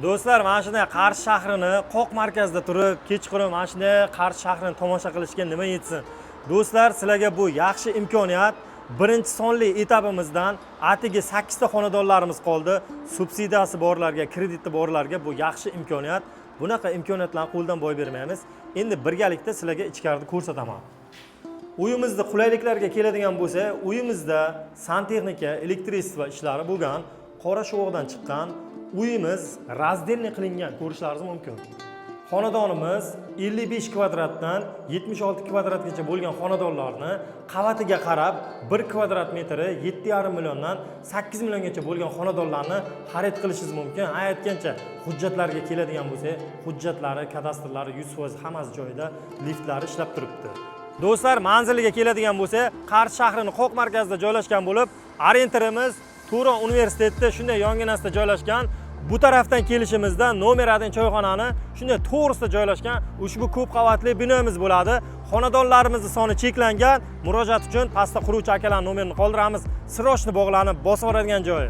Do'stlar, mana shunday Qarshi shahrini qoq markazida turib, kechqurun mana shunday Qarshi shahrini tomosha qilishga nima yetsin? Do'stlar, sizlarga bu yaxshi imkoniyat. Birinchi sonli etapimizdan atigi 8 ta xonadonlarimiz qoldi. Subsidiyasi borlarga, krediti borlarga bu yaxshi imkoniyat. Bunaqa imkoniyatlarni qo'ldan boy bermaymiz. Endi birgalikda sizlarga ichkarida ko'rsataman. Uyimizda qulayliklarga keladigan bo'lsa, uyimizda santexnika, электричество ishlari bo'lgan, qora shuvoqdan chiqqan uyimiz раздельный qilingan, ko'rishlaringiz mumkin. Xonadonimiz 55 kvadratdan 76 kvadratgacha bo'lgan xonadonlarni qavatiga qarab 1 kvadrat metri 7,5 milliondan 8 milliongacha bo'lgan xonadonlarni xarid qilishingiz mumkin. Aytgancha, hujjatlarga keladigan bo'lsak, hujjatlari, kadastrlari 100% hammasi joyida, liftlari ishlab turibdi. Do'stlar, manziliga keladigan bo'lsa, Qarshi shahrini qoq markazida joylashgan bo'lib, orientirimiz Turon universitetida shunday yonginasida joylashgan. Bu tarafdan kelishimizda Nomer 1 choyxonani shunday to'g'risida joylashgan ushbu ko'p qavatli binomiz bo'ladi. Xonadonlarimizni soni cheklangan. Murojaat uchun pastda quruvchi akalar nomerini qoldiramiz. Срочно bog'lanib bosib yuboradigan joyi.